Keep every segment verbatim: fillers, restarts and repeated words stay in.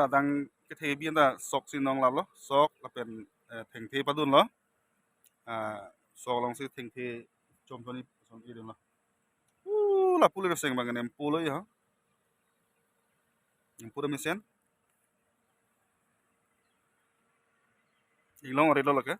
Adang kethe bi anta sok si nong lalo, sok lapen, eh, thengthe padunlo. Ah, sok alongsi thengthe chom choni son idunlo. Uh, lapu le seng bang nem pulo ya. Yang pura mesen. Ilong ari lo lake.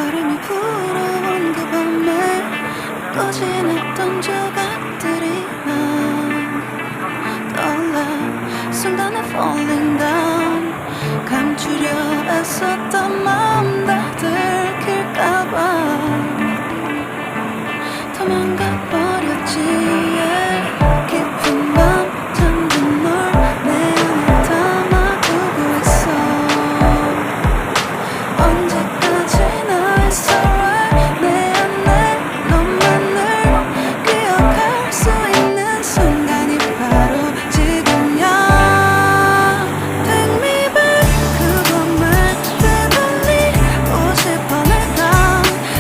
바람이 불어온 그 밤에 꺼진 어떤 조각들이 난 떠올라. 순간에 falling down. 감추려 애썼던 마음 다 들킬까봐 도망가 버렸지. Yeah. 깊은 밤 잠든 널 내 안에 담아두고 있어. 언제까지나 it's alright. 내 안에 너만을 기억할 수 있는 순간이 바로 지금이야. Take me back. 그 밤을 되돌리 오십 번을 다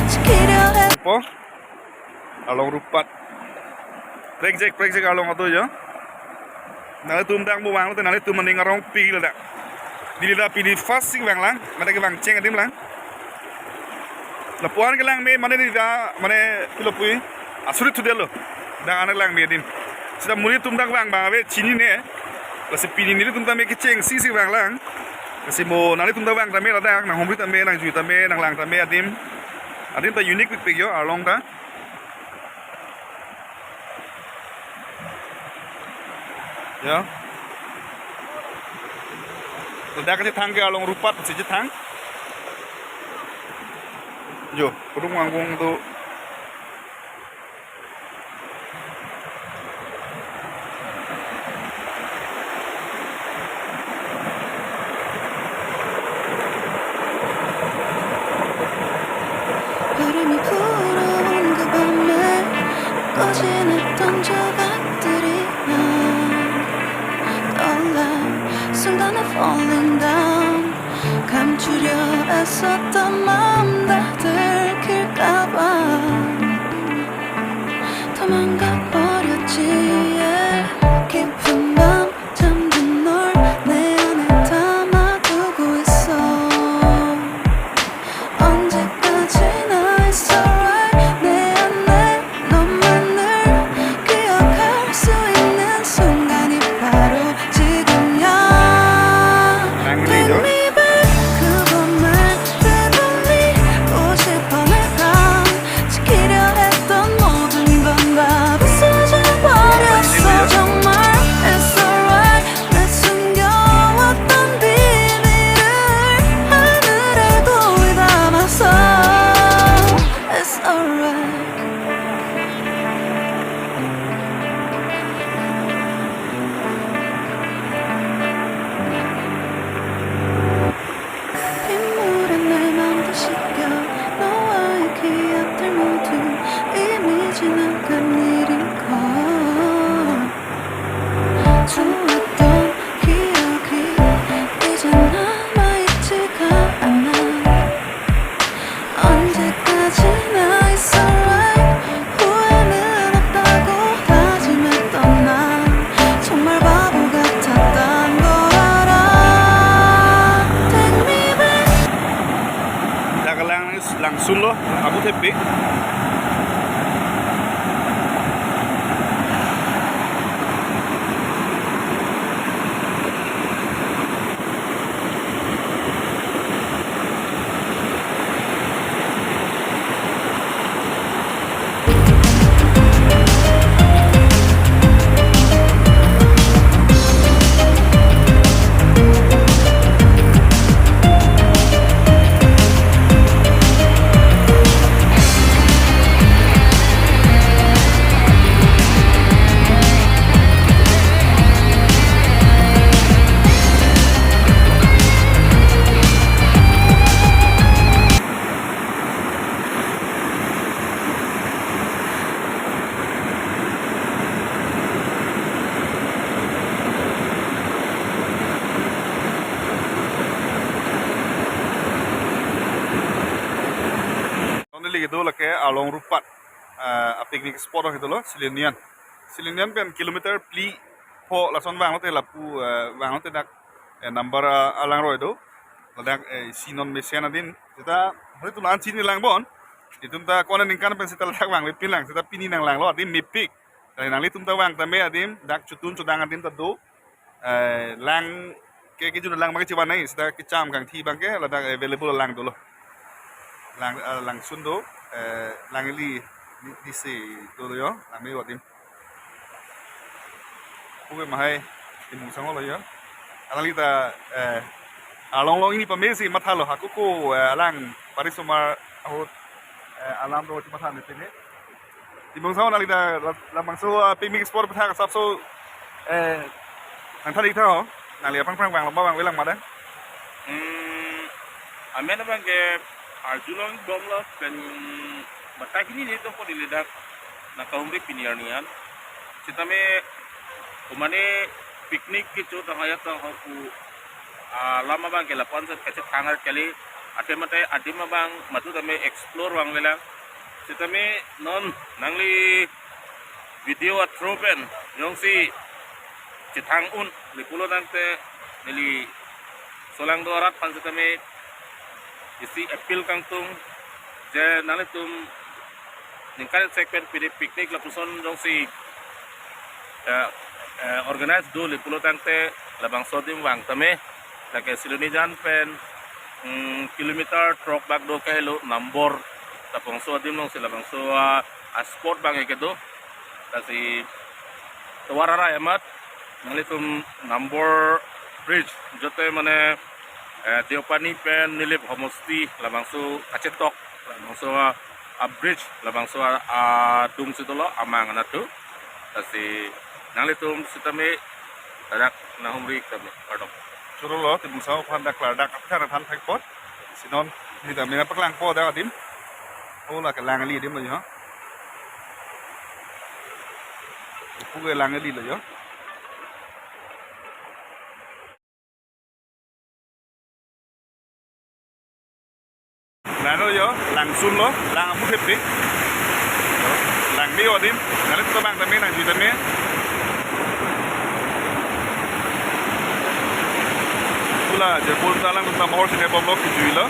지키려 해. Po? Arlong rupat. Prekjak, prekjak arlong ato jo. Nanglitum dak mo vanglo te nanglitum aning arong pilo dak. Neli dak pini first si vanglang, mane kevang cheng adim lang. Lapu-an kelang me mane neli dak mane pilo pu. Asurit thudetlo. Dak anak lang me adim. Seta mo nelitum dak vang abang ave chinine. Lasi pini nelitum tame kechengsi si vanglang. Lasi mo nanglitum dak vang tame ladak, nanghumri tame, nangjui tame, nanglang tame adim. Adim ta unique pikpik jo arlong ta. Ya. Ladak kachethang ke arlong rupat si chethang. Jo, kudung manggung tu. 바람이 불어온 그 밤에 꺼진 어떤 조각들이 난 떠올라. Falling down. 감추려 애썼던 마음 다 들킬까봐 도망가버렸지. Yeah. 깊은 밤 잠든 널 내 안에 담아두고 있어. 언제까지나 it's alright. 내 안에 너만을 기억할 수 있는 순간이 바로 지금이야. Take me back. 그것만 되돌리고 싶어. 내가 지키려 했던 모든 건 다 부서져 버렸어. 정말 it's alright. 내 숨겨왔던 비밀을 하늘에 거울 담아서. It's alright. 빗물에 내 맘도 씻겨. 너와의 기억들 모두 이미 지나간 일인걸. 좋았던 기억이 이제 남아있지가 않아. 언제까지나 it's alright. 후회는 없다고 다짐했던 나. 정말 바보 같았단 걸 알아. Take me back. Dak lang, langsunlo, abu thepik. Neli kedo lake along rupat, eh, a picnic spot kedo lo, Silonijan. Silonijan pen kilometer phli pho lason vanglote lapu, eh, vanglote dak, eh, number, ah, alangroi do. Ladak, eh, isi non mesen adim. Seta, hari tu an chini lang bon. Itum ta kona ningkan pen seta ladak vangve pinlang. Seta pini nanglanglo adim mepik. Kali nanglitum ta vang tame adim, dak chotun chodang adim ta do. Eh, lang ke, kejun lang abang ke chevan nai, seta kecham kangthi abang ke ladak available lang dolo. Lang, eh, langsun do, eh, lang ili di, disi dolo yo, lang me adim. Oke, mahai, Timung Sangho lo yo. Alangli ta, eh, along long ili pamesi mathalo, hako ko, eh, alang parisomar ahut, eh, alam do si matha ne pine. Timung Sangho nangli ta la, labangso, ah, picnic spot pathak asapso, eh, nangthan ik tha ho. Nangli aphrang phrang vanglo ma vangvelang ma dang. Hmm, amen abang ke arjulong bomlo pen batai kini ni to ko di ledak nangkahumri pini arni an. Sitame kumane picnic kecho tang hayat tang ho pu, ah, alam abang ke lapu-an si kachethang kali, athe mate adim abang madu tame explore vangvelang. Sitame non nangli video a through pen jongsi chethang un le pulo tangte neli solangdo arat aphan sitame isi appeal kangtung je nanglitum ningkan isi pen pini picnic lapuson jongsi, eh, eh, organize do le pulo tangte labangso adim vang tame, lake Silonijan pen, mm, kilometer throk bak do kahelo Nambor, labangso adim alongsi labangso a, a spot abang ke do. Lasi tovar arai amat nanglitum Nambor bridge jote mane, eh, Deopani pen Nilip homosti labangso kachetok labangso a, a bridge labangso a, adung si dolo amang anat do. Lasi nanglitum sitame ladak nanghumri tame kardom. Choro lo, Timung Sangho aphan dak klardak aphan than thek pot. Si non neli ta mena paklangpo dak adim. O lake lang ili adim lo yo. Ipu ke lang ili lo yo. Nano yo, langsun lo, lang apu khepik. Lang me yo adim, nale to bang tame, lang jui tame. Pula, je pul ta lang ta mohor sine bomlo, kijui lo.